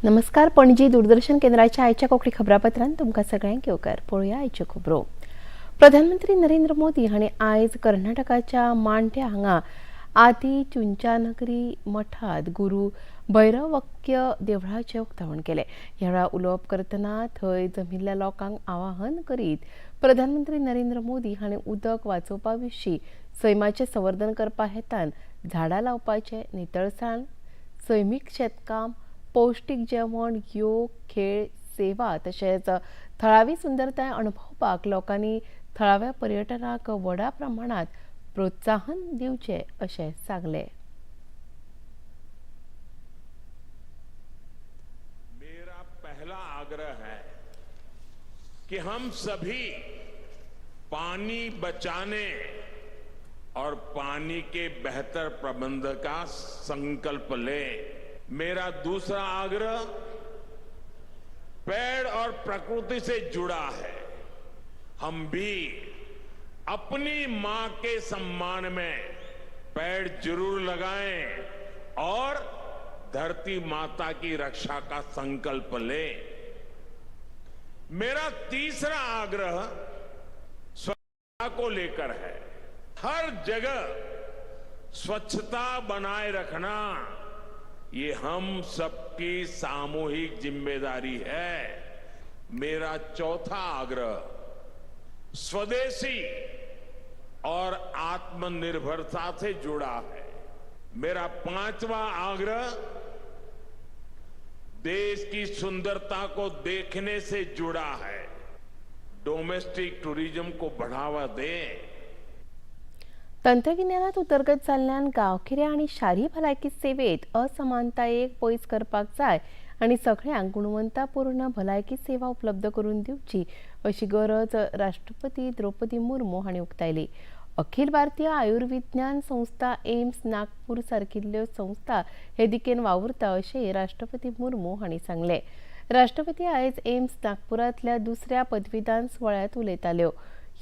नमस्कार, पणजी दूरदर्शन केंद्राच्या आयच्या कोंकणी खबरापत्रांत तुमकां सगळ्यांक येवकार. पळोवया आयच्यो खबरो. प्रधानमंत्री नरेंद्र मोदी हांणी आयज कर्नाटकाच्या मांड्या हांगा आदी चुंचानगरी मठांत गुरू भैरवक्य देवळाचें उक्तावण केलें. ह्या वेळार उलोवप करतना थंय जमिल्ल्या लोकांक आवाहन करीत प्रधानमंत्री नरेंद्र मोदी हांणी उदक वाचोवपा विशीं, सैमाचें संवर्धन करपा हेतान झाडां लावपाचें, नितळसाण, सैमीक शेतकाम, पौश्टीक जेवण, योग, खेळ, सेवा तशेंच थळावी सुंदरताय अणभवपाक लोकांनी थळाव्या पर्यटनाक व्हडा प्रमाणात प्रोत्साहन दिवचें अशें सांगलें. मेरा पहला आग्रह है कि हम सभी पानी बचाने और पानी के बेहतर प्रबंध का संकल्प लें. मेरा दूसरा आग्रह पेड़ और प्रकृति से जुड़ा है. हम भी अपनी मां के सम्मान में पेड़ जरूर लगाएं और धरती माता की रक्षा का संकल्प लें. मेरा तीसरा आग्रह स्वच्छता को लेकर है. हर जगह स्वच्छता बनाए रखना, ये हम सबकी सामूहिक जिम्मेदारी है. मेरा चौथा आग्रह स्वदेशी और आत्मनिर्भरता से जुड़ा है. मेरा पांचवा आग्रह देश की सुंदरता को देखने से जुड़ा है. डोमेस्टिक टूरिज्म को बढ़ावा दें. तंत्रगिन्यानात उदरगत जाल्ल्यान गांवगिऱ्या आनी शारी भलायकी सेवेत असमानतायेक पयस करपाक जाय आनी सगळ्यांक गुणवत्तापूर्ण भलायकी सेवा उपलब्ध करून दिवची अशी गरज राष्ट्रपती द्रौपदी मुर्मू हांणी उक्तायली. अखिल भारतीय आयुर्विज्ञान संस्था एम्स नागपूर सारकिल्ल्यो संस्था हे दिकेन वावुरता अशें राष्ट्रपती मुर्मू हांणी सांगलें. राष्ट्रपती आयज एम्स नागपुरांतल्या दुसऱ्या पदवीदान सुवाळ्यांत उलयताल्यो.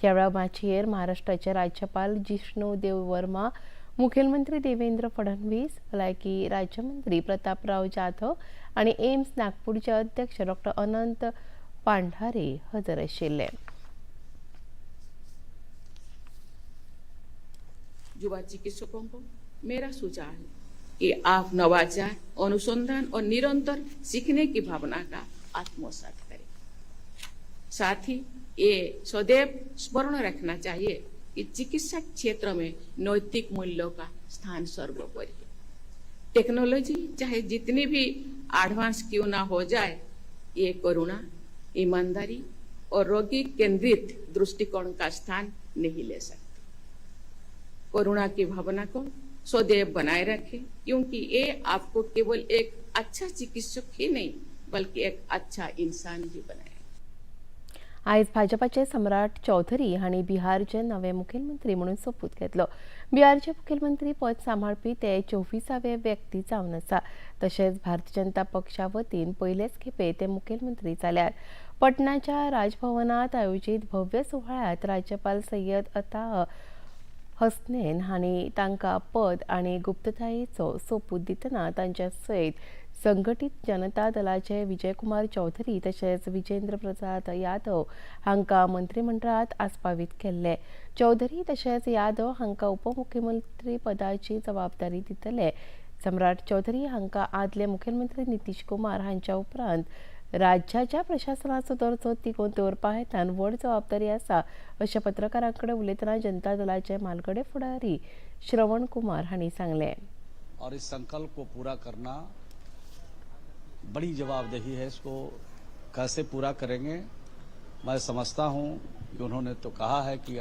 ह्या वेळार माचयेर महाराष्ट्राचे राज्यपाल जिष्णू देव वर्मा, मुखेलमंत्री देवेंद्र फडणवीस, भलायकी राज्यमंत्री प्रतापराव जाधव आनी एम्स नागपूरचे अध्यक्ष डॉक्टर अनंत पांढारे हजर आशिल्ले. युवा चिकित्सकों को मेरा सुझाव है कि आप नवाचार, अनुसंधान और निरंतर सीखने की भावना का आत्मसात करें. साथ ही ये सदैव स्मरण रखना चाहिए कि चिकित्सा क्षेत्र में नैतिक मूल्यों का स्थान सर्वोपरि है. टेक्नोलॉजी चाहे जितनी भी एडवांस क्यों ना हो जाए, ये करुणा, ईमानदारी और रोगी केंद्रित दृष्टिकोण का स्थान नहीं ले सकती. करुणा की भावना को सदैव बनाए रखें, क्योंकि ये आपको केवल एक अच्छा चिकित्सक ही नहीं, बल्कि एक अच्छा इंसान भी बनाए. आयज भाजपाचे सम्राट चौधरी हांणी बिहारचे नवे मुखेलमंत्री म्हणून सोपूत घेतलो. बिहारचे मुखेलमंत्री पद सांबाळपी ते 24वे व्यक्ती जावन आसा. तशेंच भारतीय जनता पक्षा वतीन पयलेच खेपे ते मुखेलमंत्री जाल्यात. पटनाच्या राजभवनात आयोजीत भव्य सुवाळ्यांत राज्यपाल सय्यद अता हसनेन हांणी तांकां पद आनी गुप्ततायेचो सोपूत दितना तांच्या सयत संघटीत जनता दलाचे विजयकुमार चौधरी तशेंच विजेंद्र प्रसाद यादव हांकां मंत्रिमंडळांत आस्पावीत केल्ले. चौधरी तशेंच यादव हांकां उपमुख्यमंत्री पदाची जबाबदारी दितले. सम्राट चौधरी हांकां आदले मुखेलमंत्री नितीश कुमार हांच्या उपरांत राज्याच्या प्रशासनाचो दर्जो तिगोवन दवरपा हेतान व्हड जबाबदारी आसा अशें पत्रकारां कडेन उलयतना जनता दलाचे म्हालगडे फुडारी श्रवण कुमार हांणी सांगलें. और इस संकल्प को पूरा करना बड़ी जवाबदेही है. इसको कैसे पूरा करेंगे? मैं समझता हूं कि उन्होंने तो कहा है कि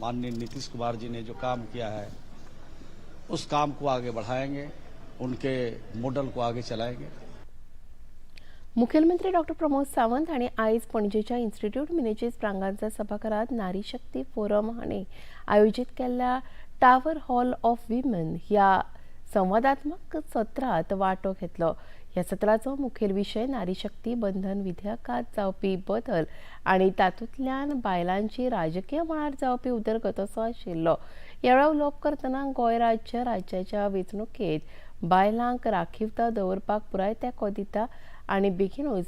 माननीय नीतीश कुमार जी ने जो काम किया है, उस काम को आगे बढ़ाएंगे, उनके मॉडल को आगे चलाएंगे. मुखेलमंत्री डॉक्टर प्रमोद सावंत हांणी आयज पणजेच्या इन्स्टिट्यूट मिनेजीस ब्रागांझा सभाघरात नारी शक्ती फोरम हांणी आयोजीत केल्ल्या टावर हॉल ऑफ विमन ह्या संवादात्मक सत्रांत वांटो घेतलो. ह्या सत्राचो मुखेल विशय नारी शक्ती बंधन विधेयकांत जावपी बदल आनी तातूंतल्यान बायलांची राजकीय मळार जावपी उदरगत असो आशिल्लो. ह्या वेळार उलोवप करतना गोंय राज्य राज्याच्या वेंचणुकेंत बायलांक राखीवता दवरपाक पुराय तेंको दिता. आनी बेगीनूच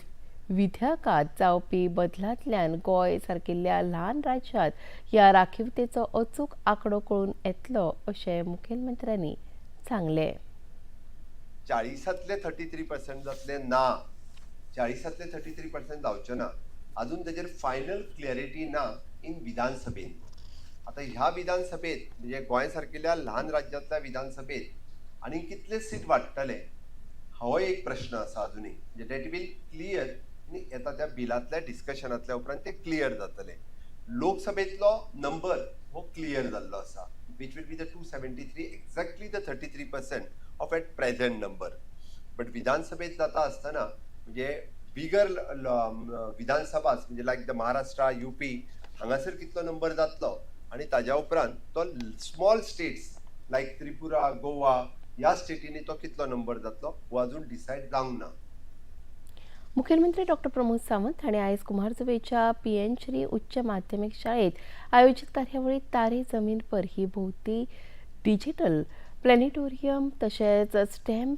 विधेयकांत जावपी बदलांतल्यान गोंय सारकिल्ल्या ल्हान राज्यांत ह्या राखीवतेचो अचूक आंकडो कळून येतलो अशें मुखेलमंत्र्यांनी सांगलें. 40तांतले 33% जातले ना, 40तांतले 33% जावचे ना. अजून तेजेर फायनल क्लॅरिटी ना इन विधानसभेन. आतां ह्या विधानसभेत, म्हणजे गोंय सारकिल्ल्या ल्हान राज्यांतल्या विधानसभेत आनी कितले सीट वाडटले हो एक प्रश्न आसा अजुनूय. म्हणजे that will clear येता त्या बिलांतल्या डिस्कशनांतल्या उपरांत ते क्लियर जातले. लोकसभेतलो नंबर हो क्लियर जाल्लो आसा, which will be the 273, exactly the 33% of at present number. But विधानसभेत जाता आसतना, म्हणजे बिगर विधानसभास, म्हणजे लायक the Maharashtra, UP, हांगासर कितलो नंबर जातलो आनी ताज्या उपरांत तो स्मॉल स्टेट्स लायक त्रिपुरा, गोवा ह्या स्टेटींनी तो कितलो नंबर जातलो हो अजून डिसायड जावंक ना. मुखेलमंत्री डॉक्टर प्रमोद सावंत हांणी आयज कुमारजुवेच्या पी एन श्री उच्च माध्यमीक शाळेत आयोजीत कार्यावळीत तारे जमीन पर ही भोवती डिजिटल प्लॅनेटोरियम तशेंच स्टेम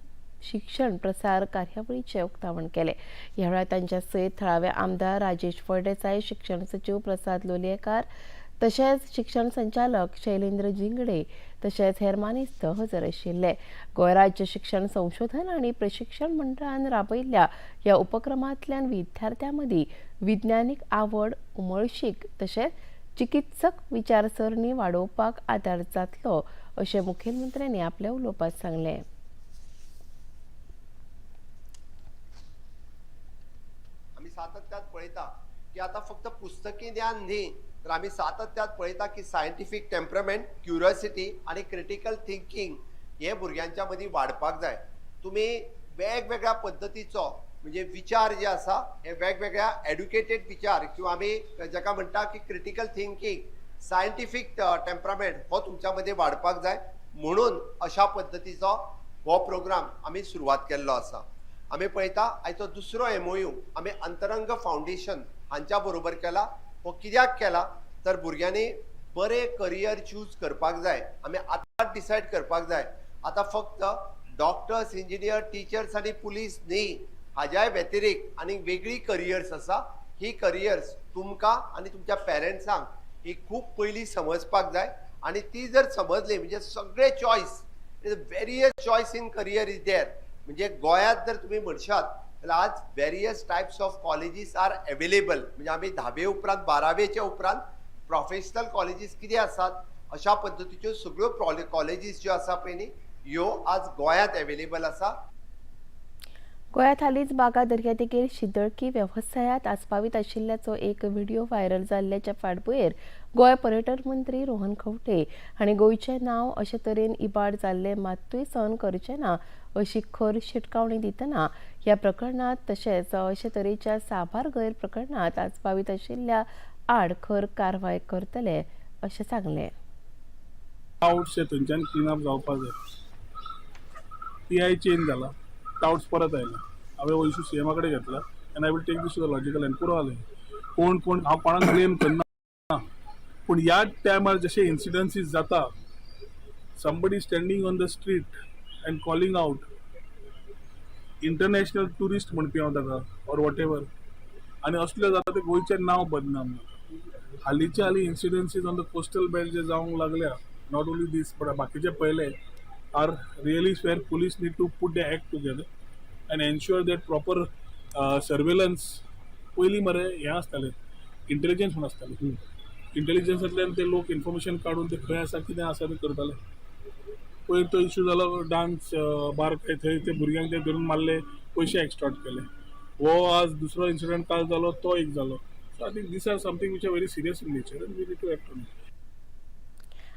शिक्षण प्रसार कार्यावळीचें उक्तावण केलें. ह्या वेळार तांच्या सयत थळावे आमदार राजेश फळदेसाय, शिक्षण सचीव प्रसाद लोलयेकार, तशेंच शिक्षण संचालक शैलेंद्र जिंगडे तशेंच हेर मानेस्त हजर आशिल्ले. गोंय राज्य शिक्षण संशोधन आनी प्रशिक्षण मंडळान राबयल्ल्या ह्या उपक्रमांतल्यान विद्यार्थ्यां मदीं विज्ञानीक आवड, उमळशीक तशेंच चिकित्सक विचारसरणी वाडोवपाक आदार जातलो अशें मुखेलमंत्र्यांनी आपल्या उलोवपांत सांगलें. आमी सातत्यात पळयता की आतां फक्त पुस्तकी ज्ञान न्ही, तर आमी सातत्यात पळयता की सायंटिफीक टेम्परमेंट, क्युरियोसिटी आनी क्रिटिकल थिंकींग हे भुरग्यांच्या मदीं वाडपाक जाय. तुमी वेगवेगळ्या पद्दतीचो म्हणजे विचार जे आसा, हे वेगवेगळ्या एड्युकेटेड विचार किंवा आमी जाका म्हणटा की क्रिटिकल थिंकींग, सायंटिफीक टेम्परामेंट हो तुमच्या मदीं वाडपाक जाय. म्हणून अशा पद्दतीचो हो प्रोग्राम आमी सुरवात केल्लो आसा. आमी पळयता, आयचो दुसरो एमओयू आमी अंतरंग फावंडेशन हांच्या बरोबर केला. हो कित्याक केला, तर भुरग्यांनी बरें करियर चूज करपाक जाय. आमी आतांच डिसायड करपाक जाय. आतां फक्त डॉक्टर्स, इंजिनियर, टिचर्स आनी पुलीस न्ही, हाज्याय व्यतिरिक्त आनी वेगळी करियर्स आसा. ही करियर्स तुमकां आनी तुमच्या पेरंट्सांक ही खूब पयलीं समजपाक जाय आनी ती जर समजली म्हणजे सगळे choice, various choice in career is there. म्हणजे गोंयांत जर तुमी म्हणशात जाल्यार आज various types of colleges are available. म्हणजे आमी धावे उपरांत, बारावेच्या उपरांत प्रोफेशनल कॉलेजीस कितें आसात, अशा पद्दतीच्यो सगळ्यो कॉलेजीस ज्यो आसा पळय न्ही, ह्यो आज गोंयांत एवेलेबल आसा. गोंयांत हालींच बागा दर्यादेगेर शिदळकी वेवसायांत आस्पावीत आशिल्ल्याचो एक व्हिडिओ व्हायरल जाल्ल्याच्या फाटभुंयेर गोंय पर्यटन मंत्री रोहन खंवटे हांणी गोंयचें नांव अशे तरेन इबाड जाल्लें मात्तूय सहन करचे ना अशी खर शिटकावणी दितना ह्या प्रकरणांत तशेंच अशे तरेच्या साबार गैर प्रकरणांत आस्पावीत आशिल्ल्या आड खर कारवाय करतले अशें सांगलें. टावट्स हे थंयच्यान क्लीन अप जावपाक जाय. पी I change जाला, टावट्स परत आयले. हांवें हो इशू सीएमा कडेन घेतला and I will take this to the logical end. पुरो जालें. कोण कोण, हांव कोणाक ब्लेम करना, पूण ह्या टायमार जशे इन्सिडन्सीस जाता, somebody standing on the street and calling out international tourist म्हणपी हांव ताका ऑर what ever, आनी असले जाता ते गोंयचें नांव बदनाम जाता. हालींचे हालीं incidences on the coastal belt जे जावंक लागल्या, not only these but बाकीचे पयले, are really where police need to put the act together and ensure that proper surveillance. पयलीं मरे हें आसतालें, इंटेलिजन्स म्हूण आसतालें. इंटेलिजन्सांतल्यान ते लोक इन्फॉर्मेशन काडून ते खंय आसा, कितें आसा तें करताले. पयर तो इशू जालो डान्स बार काय थंय, ते भुरग्यांक ते धरून मारले, पयशे एक्स्ट्रॉट केले. हो आज दुसरो इन्सिडंट काल जालो, तो एक जालो. So I think these are something which are very serious in nature and we need to act on it.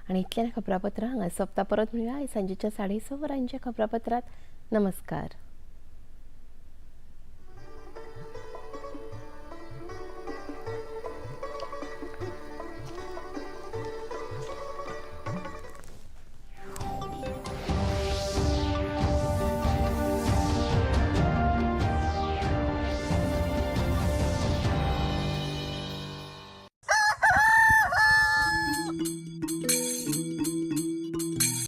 आणि इतल्यान खबरापत्रां हांगा सोंपता. परत मेळुया आयज सांजेच्या 6:30 वरांच्या खबरापत्रांत. नमस्कार.